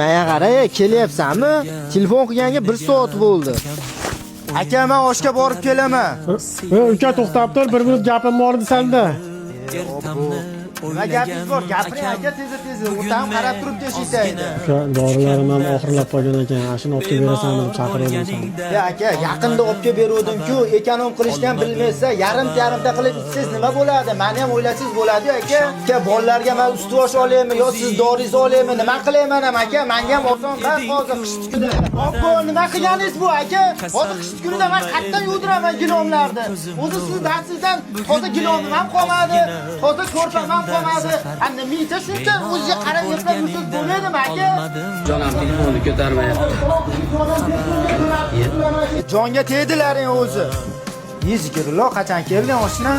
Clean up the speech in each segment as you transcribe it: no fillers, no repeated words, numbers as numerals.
Menga qara, kelyapsanmi? Telefon qilganga 1 soat bo'ldi. Aka, men oshga borib kelaman. Uka, to'xtab tur, bir minut gapim bor edi sanda. Nima gapingiz bor? Gapiring, aka, tez tez. O'tam qarab turibdi eshikda. Uka, dorilarim ham oxirlab qolgan ekan, shuni olib kelib berasanmi deb chaqirgandim seni. Aka, yaqinda olib kelib beruvdim-ku, эконом qilishni ham bilmaysiz, yarimta yarimta qilib ichsangiz nima bo'ladi? Meni ham o'ylasangiz bo'ladi-yu, aka. Aka, bolalarga men ustivosh olaymi yo siz doringizni olaymi? Nima qilayman ham, aka? Menga ham oson emas hozir qishni kunida. Obbo, nima qilganingiz bu, aka? Hozir qishni kunida men qayerdan yuvdiraman gilomlarni? O'zi siz dastingizdan toza gilomim ham qolmadi, toza ko'rpam ham qolmadi. Ha, nima shuncha o'ziga qarab eplab yursangiz bo'lmaydimi, aka? Jonam telefonni ko'tarmayapti. Jonga tegdilaring o'zi. Yezgirlo, qachon kelding, oshna?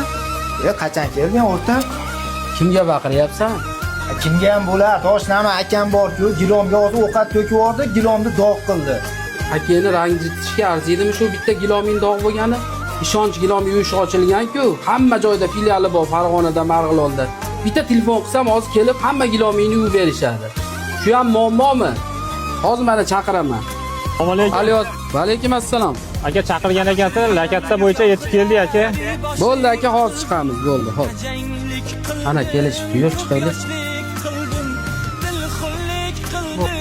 Qachon kelding, o'rta? Kimga baqiryapsan? Kimga ham bo'lardi, oshnami akam bor-ku, gilomga hozir ovqat to'kib yubordi, gilomni dog' qildi. Akani ranjitishga arziydimi shu bitta giloming dog' bo'lgani? Ishonch gilom yuvish ochilgan-ku, hamma joyda filiali bor, Farg'onada, Marg'ilonda. Bitta telefon qilsam hozir kelib hamma gilomingni yuvib berishadi. Shu ham muammomi? Hozir mana chaqiraman. Assalomu alaykum. Alo, va alaykum assalom. Aka, chaqirgan ekansiz, lakatda bo'yicha yetib keldik, aka. Bo'ldi, aka, hozir chiqamiz, bo'ldi, hozir. Ana kelishibdi, yur chiqaylik.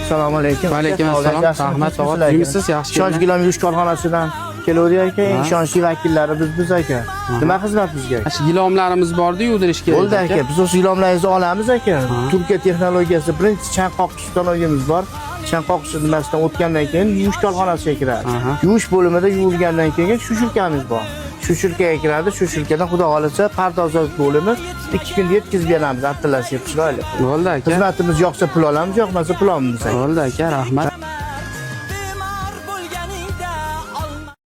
Assalomu alaykum. Va alaykum assalom. Rahmat, tog'a. Yuribsiz, yaxshi Ishonch gilom yuvish korxonasidan keluvdik, aka. Ishonchli vakillari biz aka. Nima xizmat bizga? Shu gilomlarimiz bordi, yuvdirish kerak. Bo'ldi, aka, biz o'sha gilomlaringizni olamiz, aka. Turkiya texnologiyasi birinchi chanqoq ustanovimiz bor. Chanqoq nimasidan o'tgandan keyin yuvish korxonasiga kiradi. Yuvish bo'limida yuvilgandan keyin shushurkamiz bor. Shushurkaga kiradi, shushurkadan xudo xohlasa pardozsoz bo'limi 2 kunda yetkazib beramiz, artillashib chiroyli. Bo'ldi, aka. Xizmatimiz yoqsa pul olamiz, yoqmasa pul olmaymiz, aka. Bo'ldi, aka, rahmat.